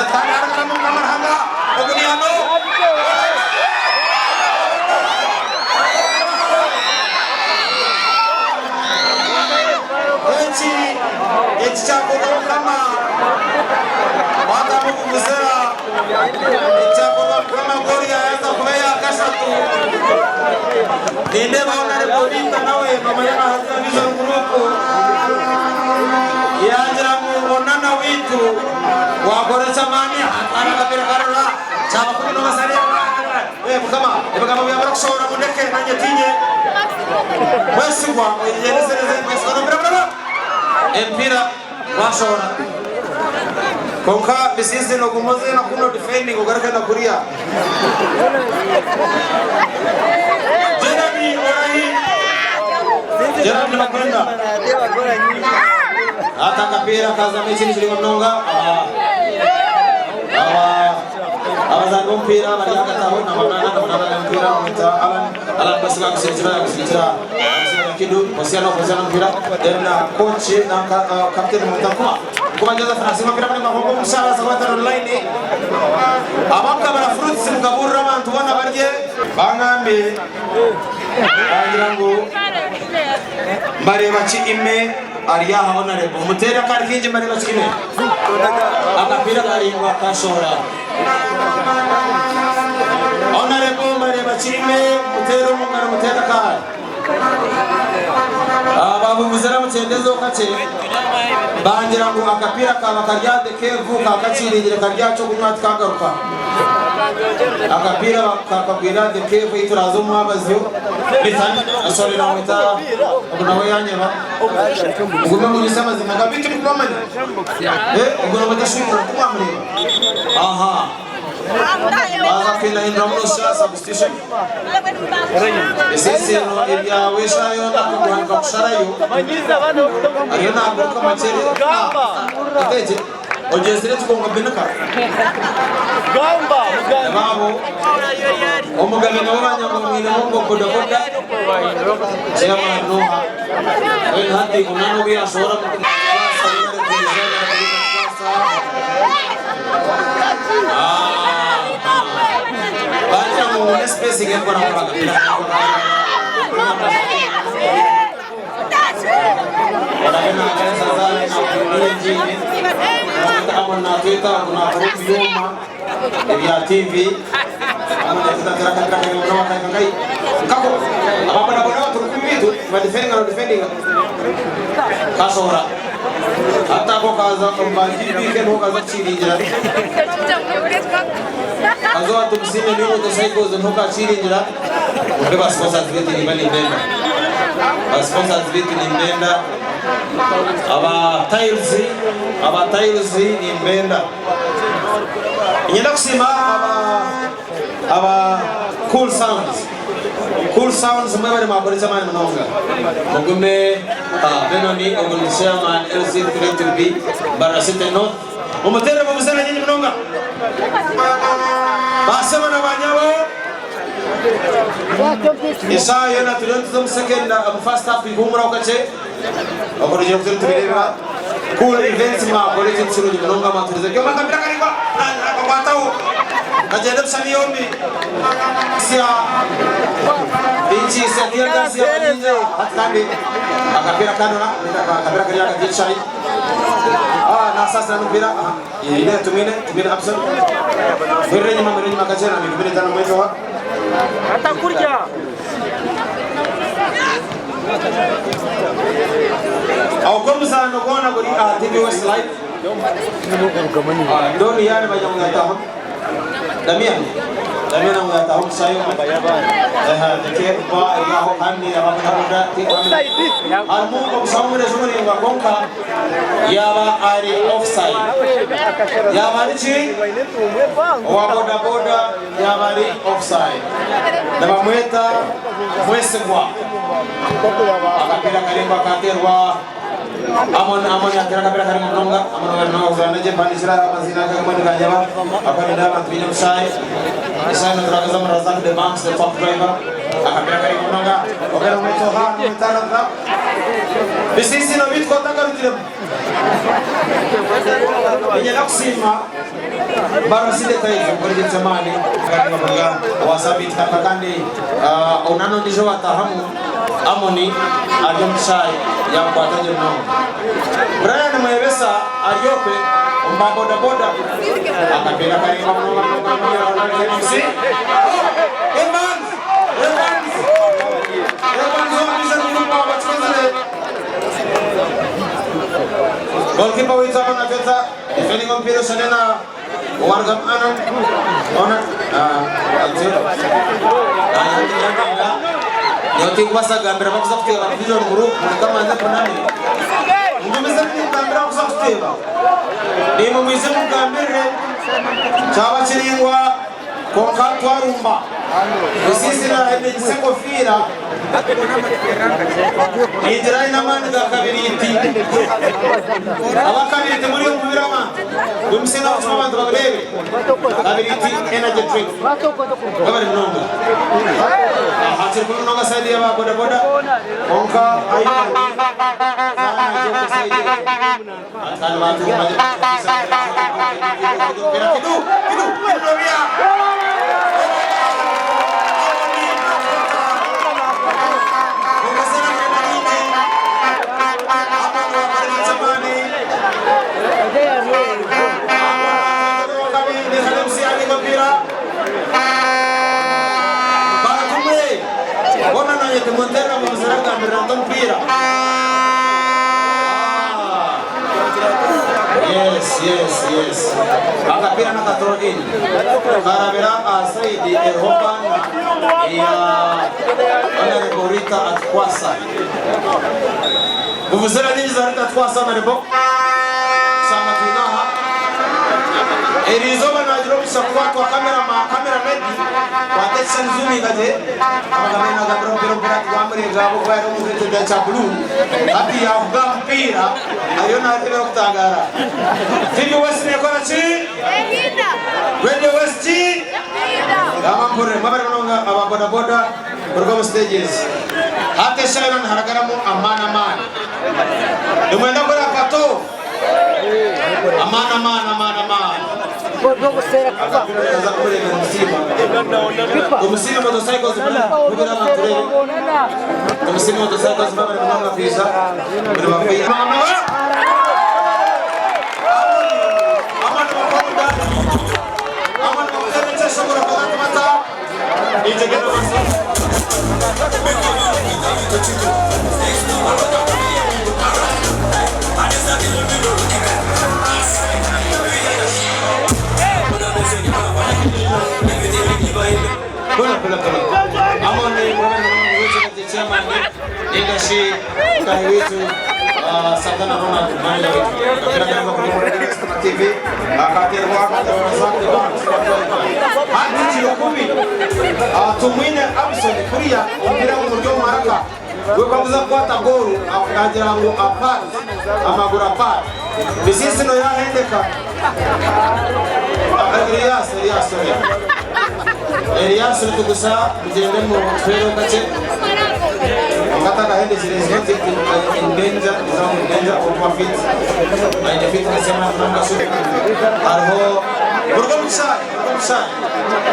Kandi arugaramu Mukama Ruhanga ogu ni ano. Eki eki kyakorwa Mukama watamu vuvuzera eki kyakorwa Mukama goolu yayaza kuba eyakashatu nindeeba Honorable Binta nawe nomanya nahazira Vision Group yagira ngu onana witu wakora ekyamani atwara akapira karora kyaba kubi nobasa Eh Mukama, ebigambo byawe birakushohora mundeke nanye tinye mwesigwa oyegyendesereze mwesigwa n'omupiira muraba emipiira gwashohora konka bisiisi noguma oze na kunu defending ogaruke na kuriya Gerard orahi Gerard nibakwenda ata akapiira kazamu ekindi kiringwa munonga aba aba Abazaani b'omupiira bari ahagati aho namba munaana na munaana n'omupiira bamweta Allan Allan Kwesiga agusindikira yagusindikira agusindikira Kidu Hosiana Hosiana omupiira then coach nanka captain bamweta Nkuba Nkuba Joseph nasinga omupiira muraingwa kwonka omushara aza kuba atari omu line Abakukabura fruits mukaburire abantu boona barye Bangambye bangira ngu Mbareeba ki ime ari aha Honourable muteere akari kaingi mbareeba ki ime. Akapiira karaingwa kashohora. Honourable Mbareeba Kirime muteere omu ngaro muteere akaari. Aba vuvuzela mukyendezeho kakye bangira ngu akapiira kaaba kari aha The Cave kakakiringire kari aha ky'okunywa tikagaruka. Akapiira kakagwire aha The Cave ei turaaze omu mwabazyo. Nathan, sorry namweta ogu nawe yanyeba. Mugume munyise amazima ga beitu timukubamanya Eh, ogwo nomweta Shukra timwamureeba aha Baza kuhindahinduramu nosha substitution Esese eno ebyawe eshaaha yoona akaguhanika kusharayo ariyo naguruka makyere Ah, otegye ogyezire ekigongo binika Baabo omugabe nawe banyamwinemu ngo bodaboda Chairman noha Mbwenu hati omwana ogu yashohora Bagira ngu ngune space ngekora Orabe nagareza zaare nakuhindura engiini Amon natweta ngu nakora omu byoma ebya TV Amon natweta atera akapira kaingi muno akahika nkahi nkako ababodaboda baturuka omu biitu nibadifendinga nibadifendinga kashohora hati ako kaza omu ba GBK niho kaza kukiringira kaza owa Tumusiime New Motorcycles niho kakiringira Mbe ba sponsors baitu nimba nimbenda ba sponsors baitu nimbenda aba tiles aba tiles nimbenda Niinyenda kusiima aba aba Cool Sounds. Cool Sounds mwebare mwakora eky'amaani munonga. Mugume Benoni ogu ni chairman LC3 2B Mbarara City North. Mumuteere vuvuzela nyingi munonga. Ba sebo na ba nyabo, eshaaha yoona turiyo nituza omu second omu first half kuhuumuraho kakye. Okurugiirira oku turikubireebera, Cool Events mwakora ekintu kirungi munonga mwaturiza byoma akapira karaingwa akakwataho kagyenda ebishushani yombi Sya Bingi sya tear gas yaba nyingi aha hati kandi akapiira kanura akapira kari ahagati y'ekishayi nasaasira n'omupiira Ine Tumwine Tumwine Abson Mwirire enyima mwirire enyima kakye na 15 mwetoha. Ogwo omuzaano gwona guri aha TV West Live. Don Yan banyamwetaho. Damian. Damian amwetaho omushaija omwe. Ndeke kuba eri aho kandi abamutabura ti harimu omushaho omureezi omuraingwa kwonka yaaba ari offside. Yaaba ari ki? Owa boda boda. Yaaba ari offside nibamweta Mwesigwa. Akapiira karaingwa kateerwa Amon, Amon yateera akapiira karaingwa munonga. Amon obu ariyo nazaana gye mpandikire aha amaziina ge agamwe niganyeba ahakuba nindeeba abantu baine obushaayi. Eshaaha enu turagaza omuri Razak the Banks the top driver. Akapiira karaingwa munonga ogu nibamweta oha? Nibamweta Razak. Bisiisi nobu itwe otagarukiremu. Niinyenda kusiima. Mbarara City Times omukore ekintu ky'amaani kandi nibakuruga owa sabiiti kaka kandi onana ondiijo owatahamu Amoni ari omu kishaayi yaamukwata gye munonga. Brian Mwebesa ari okwe omu ba boda boda akapiira karaingwa munonga munonga munonga MC Evans Evans Evans owa Vision Group bakikozire. Goalkeeper waitu Amon Ateta defending omupiira oshane na owarugamu Anon ona atyo nayongera nyowe tinkubaasa kugambira abakuza kuteeba Vision Group mureke manze mpuname ngumizemu ninkugambira abakuza kuteeba naimwe mwije mugambirire kyaba kiringwa Kwonka twarumba Rusiisira ahenegyise enkofiira, ningira aine amaani ga kabiriiti. Aba kabiriiti muri omu mubiri abantu, mwimutsye nawe kimwe abantu babireebe. Kabiriiti energy drink webare munonga. Aha kiri kubi munonga sayidi y'aba bodaboda kwonka Ivan zaana gye okwo sayidi egyo. Yes, yes, yes. Akapiira n'aka throw in. Karabira aha side eriho banner eya Honorable Rita Atukwasa. Vuvuzela nyingi za Rita Atukwasa Honorable. Kushanga twine aha. Eri izooba nagira omugisha kukwatwa camera camera lady kwata ekishushani zoominga gye. Abagambire nagambira omupiira omupiira tigwamurenga ahabw'okuba yari omu kyenda kya blue. Hati yavuga aha mupiira ariyo nareebera okutangara. TV West nekora ki? Radio West ki? Gamba mpurire mwebare munonga aba boda boda kuruga omu stages. Hati eshaaha yoona niharagaramu amaani amaani. Nimwenda kureba Kato? Amaani amaani amaani amaani. Akapiira nikaza kumureebera omusiima. Omusiime motorcycles mubire abantu tureebe. Omusiime motorcycles mwebare munonga kwija muri bafiire. Amani bakunda. Amani bakunda n'ekyeshongoro bakaba bata. Nije genda maso. Pula pula pula. Amoni mwebare munonga wekyo Chairman ninga shi mutahi waitu Santana Ronald manager waitu Kapira karuga kuri Customer TV akaterwa hati kiro kubi Tumwine Abson kuriya omupiira gumuri omu maraka we kwakuza kukwata goru agira ngu apart amaguru apart Misisi no yahendeka Elias Elias sorry Elias nitugusa mugyende mutuhwere kakye kwonka atakahendekire is not yet in danger is not in danger ahabw'okuba fit aine fitness y'amaani munonga so hariho muruge omu kishaayi muruge omu kishaayi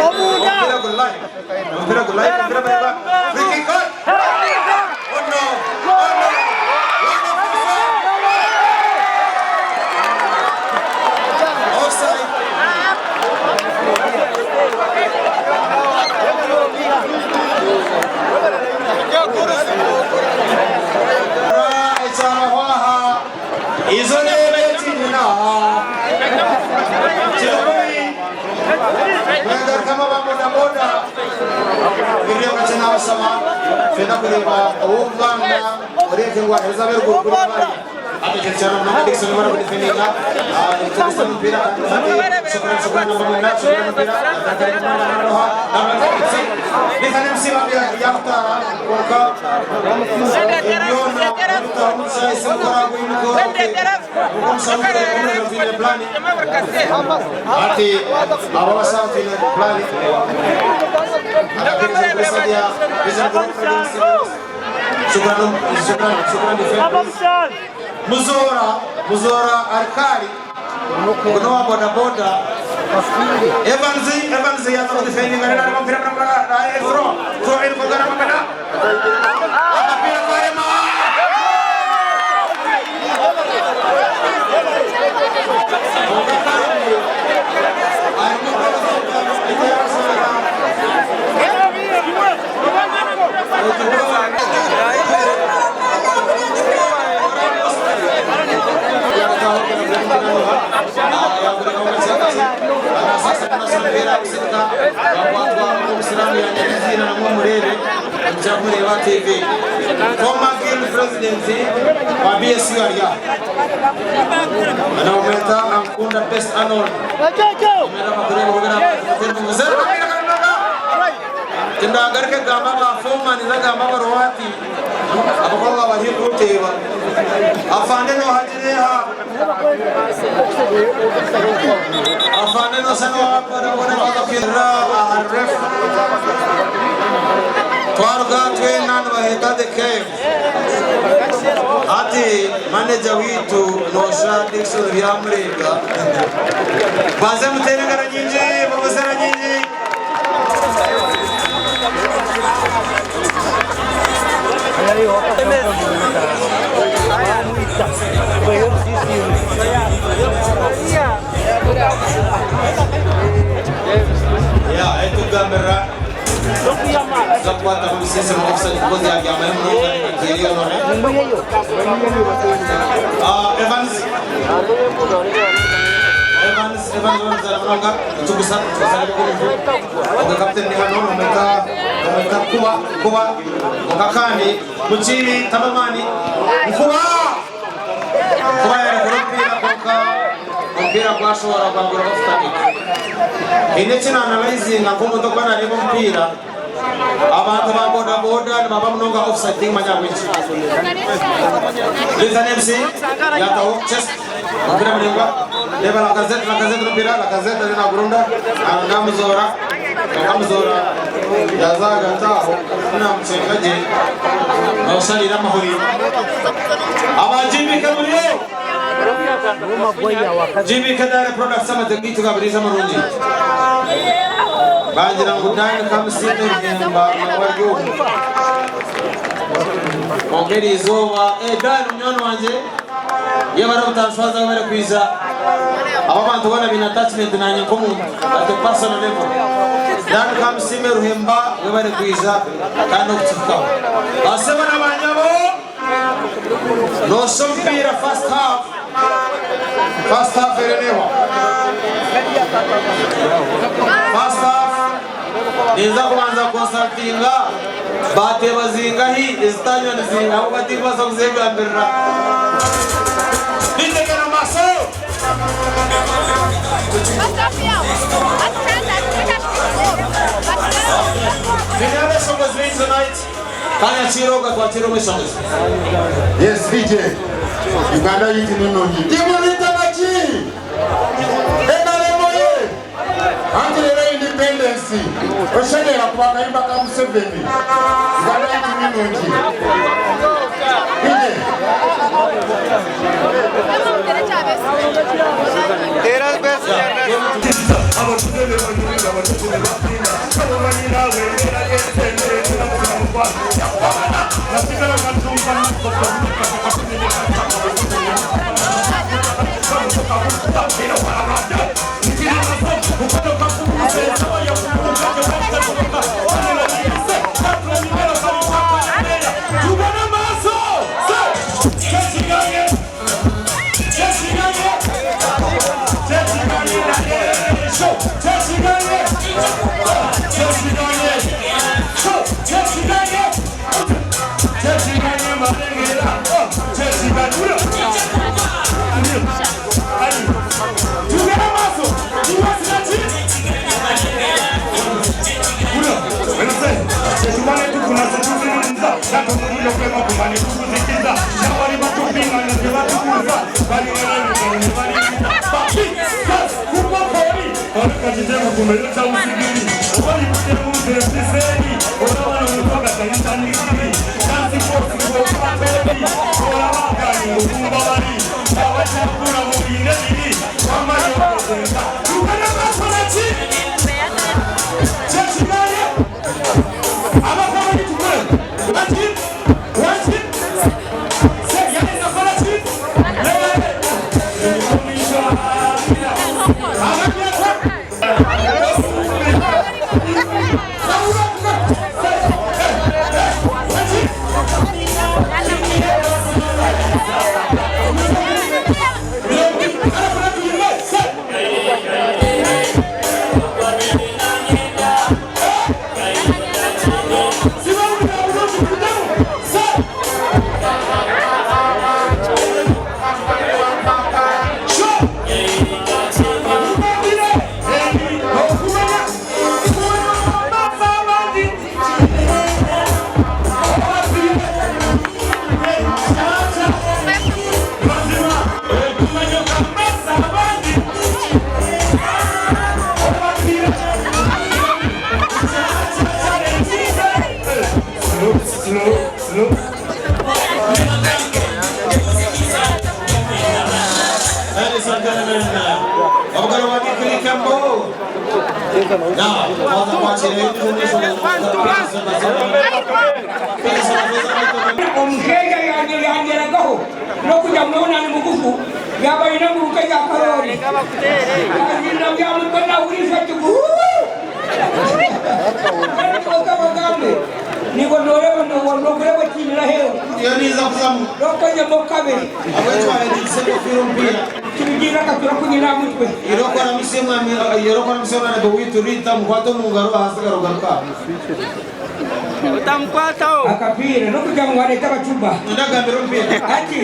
omupiira guri live omupiira guri live omupiira guri live free kick goal oh no oh no Offside. Kwegarukamu aba bodaboda nabashaba twenda kureeba ow'okubanga oreebeke ngu waheereza ab'eruguru kuri abari Atekereza munonga Dickson niwe arikudefendinga nitugusa omupiira hati Shukran Shukran namba mwenda Shukran omupiira atakare munonga naroha namba MC Nathan MC bambi yakutaara kwonka byona ebitaho omugisha esimukora gwimuka omusawo twine plani hati abo abasawo twine plani Muzoora, Muzoora Arikari, ogu n'owa bodaboda. Evans Evans yaaza kudifendinga reero areba omupiira muraingwa throw throw erikuruga na Mapena akapiira karema. Kwonka kandi harimu Former Guild President wa BSU ari aha. Nawomweta Ankunda Best Arnold. Tindagaruke kugamba aba foreman nagamba abaruwati abakobwa bari haihi kunteeba. Afande nohagira eha? Afande noshusha nowa bodaboda baza kwirira ahari ref. Twaruga twena nibaheeta the cave. Hati manager waitu nosha Dickson Byamurenga. Baze muteere engaro nyingi, vuvuzera nyingi. Ya, etugambirira tukakwata omusisi mu offside because yaryamayo munonga ntieriyo none. Ah, Evans Evans Evans Evans munonga tugusa tugusa Oga captain ni hano nomweta nomweta kuba kuba muka kandi mukiri tamamani nkuba kuba yarekura omupiira konka omupiira gwashobora gwagura off-target. Haine eki naanalaizinga nk'omuntu okuba nareeba omupiira abantu ba boda boda nibaba munonga offside tinkimanya ahabw'enki. Luther MC yataho chest omupiira muraingwa reeba Lacazette Lacazette n'omupiira Lacazette ariyo nagurunda namuzoora kwonka Muzoora yaza ahagati aho namucenga gye nosharira amahuri. Aba GBK muriyo? GBK Dairy Products amate gaitu ga buriijo amarungi. Bangira ngu Dan Kamusiime Ruhemba nawe ari omu. Kwonka eri izooba, eh Dan munywani wangye, yebare obutanshwaza webare kwija. Aba abantu boona baine attachment nanye nk'omuntu at a personal level. Dan Kamusiime Ruhemba webare kwija kandi n'okutuhikaho. Basebo na banyabo! Noosha omupiira first half. First half eriyo neehwa. First half ninza kubanza kukonsultinga baateeba zingahi ezitanywa nizingahi ahabw'okuba tinkubaasa kuzegambirira. Bitegana maso! Twine abeshongozi baingi tonight. Kandi akiire ogu atwakire omwishongozi. Yes DJ, Uganda yaitu ni nungi. Timurita naki? NRM oye! Anti leero independence oshemerera kuba akayimba ka Museveni. Uganda yaitu ni nungi. DJ. Ladies and gentlemen, obugalo bwa Gikiri Kembo. Now, waza kwakira Omushaija yangyeragaho n'okugira ngu nawe ni mugufu, yaaba aine enguruka ya karoori, yaazinda byamutwe naahurira ati huu! Mbwenu kwonka bagambe, naiwe nooreeba nookureeba okiinire aheeru, Iyo niiza kuzamu. n'okozemu okabe, Ahabw'ekyo waayegyesa enkofiira omupiira. Kirugiirira akatura ku nyina aha mutwe. Irooko aramutsye mwami Irooko aramutsye Honourable waitu Rita mukwate omu ngaro ahasigara ogaruke aha. Akapiira n'okugira ngu areete abacuba. Nyowe agambire omupiira. Ati.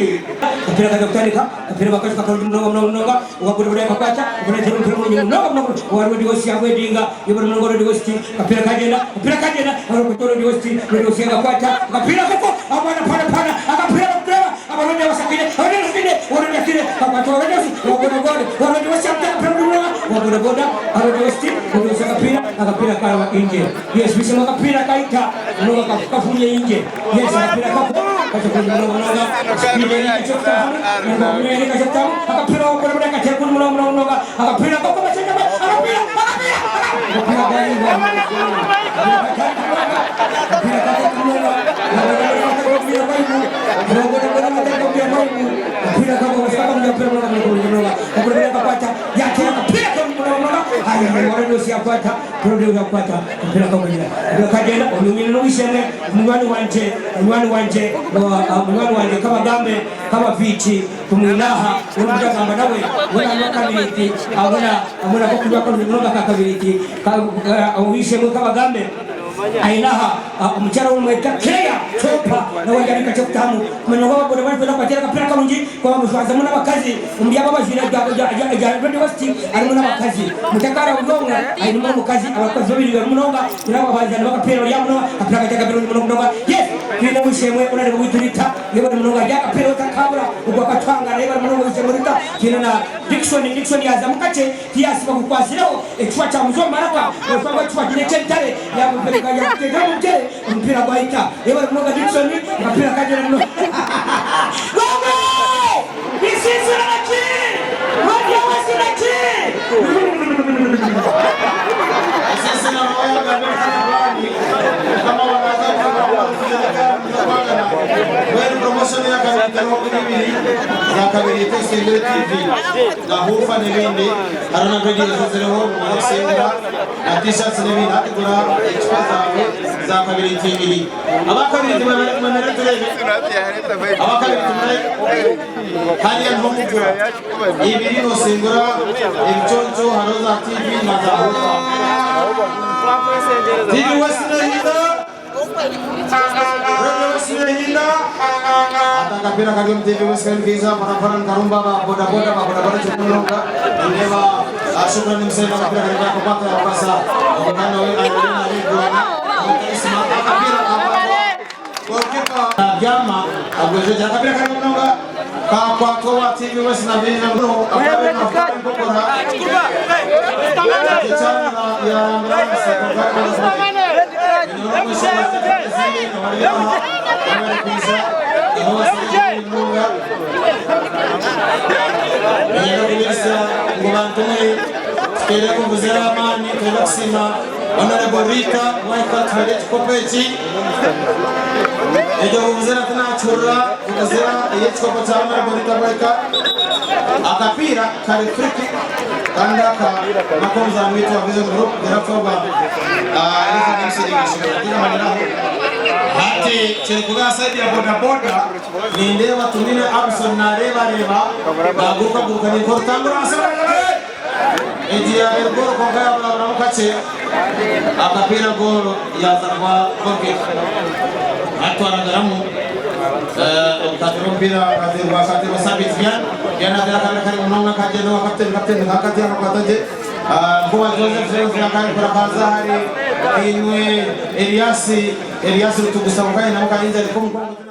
Akapiira kaza kutandika, akapiira bakashuka karungi munonga munonga munonga, owa bodaboda yakakwata, obona ateera omupiira murungi munonga munonga owa Road West yagwedinga, yebare munonga Road West, akapiira kagyenda, akapiira kagyenda, abarikukwata Road West, Road West yakakwata, akapiira koko, abaana pana pana, akapiira barikureeba, abarundi abasakire, abarundi abasakire, owarundi akire, kakwata owa Road West, owa bodaboda, owa Road West yamuteera omupiira murungi munonga, owa bodaboda, Road West, Road West akapiira, akapiira karaba inje. Yes bishema akapiira kaita munonga kafunya inje. Yes akapiira kako kaza kurungi munonga munonga. Speed eri kakyokutahamu munonga eri kakyokutahamu akapiira wakora buri akateera kurungi munonga munonga munonga akapiira kako bashenga akapiira akapiira akapiira garingwa akapiira kako munonga akapiira kako basaka munonga munonga munonga munonga akakwata yatera akapiira munonga munonga ayo waranosi yakwata Turikwata akapiira k'omugira kagenda onyine n'owishemwe munywani wangye munywani wangye munywani wangye kabagambe kabaviiki tumwine aha orikugira agamba nawe we nanywa akabiriiti abona abona akokunywa akarungi munonga aka kabiriiti owishemwe kabagambe aine aha omukyara we nimweta Claire Chopper nawe ari kakye kutahamu kumanya ngu abagore barikwenda kubateera akapiira karungi Twamujwazamu n'abakazi omuri abo abajwaire ebya Red West harimu n'abakazi. Mutakara buri omwe ainemu omukazi, abakazi babiri bari munonga twine abo abazaani b'akapiira bari aha munonga, akapiira kari akarungi munonga munonga. Yes, twine ow'eishe-emwe Honourable waitu Rita yebare munonga ari akapiira otakabura ogwo akatwangara yebare munonga ow'eishe-emwe Rita. Twine na Dickson, Dickson yaazamu kakye tiyaasiba gukwasireho ekifuba kyamuza omu maraka ahabw'okuba ngu ekifuba kiine eky'entare yaaguteera omu bigyere Omupiira gwahika. Yebare munonga Dickson, akapiira kagyenda munonga. Gogo! Isiisira ki? Rwabya wesira ki? Isiisira nawe yagamba ebitari bwani. Mukama wa naaza kuba kwangana. Mbwenu promotion ya kabiri teriho ibiri za kabiri Twesingire TV na Hufa n'ebindi hariho na radio ezo ziriho mumare kusingura. Na t-shirts n'ebindi hati gura ecupa zaawe za kabiriiti ibiri. Aba kabiriiti mwemere tureebe. Aba kabiriiti murahi? Hariya niho mugura ibiri nosingura ebiconco hariho za TV na za hufa. TV West nehinda. Radio West nehinda. Hati akapiira kari omu TV West karimu nikaija mpora mpora nikarumba aba boda boda ba boda boda kiri munonga. Nindeeba Shukrani Museveni akapiira kari nakakwata yakwasa omwana we ariyo narigurana Isma akapiira kakwatwa goalkeeper Nabyama agwejegyera akapiira kari munonga kakwatwa owa TV West na Vision akaba navuga enkokora ekyanyuma yarambira ahansi kwonka Ngu bantu mwe tuteere kuvuzera amaani twine kusiima Honourable Rita Mwahika atuhaire ekikopo eki. Egyo vuvuzera tinakihurira vuvuzera ey'ekikopo kya Honourable Rita Mwahika. Akapiira kari free kick. Kandi aka n'ak'omuzaani waitu wa Vision Group Gerafoba Ethan Msirigasho. Hati kiri kuba aha sayidi ya bodaboda nindeeba Tumwine Abson nareebareeba nagurukaguruka ninka orutambura ahansi Egi yaabaire goolo kwonka yaaburaburamu kakye akapiira goolo yaaza kuba goal kick. Hati twaragaramu omutatira omupiira akateerwa akateerwa Sabit Gyan. Gyan ateera akapiira kare munonga kagyenda owa kaputeni kaputeni kakati akakwata gye. Nkuba Joseph Joseph akarekura kaaza ahari Inwe Elias Elias Rutugusa kwonka aine Mukayinza ariko omukono.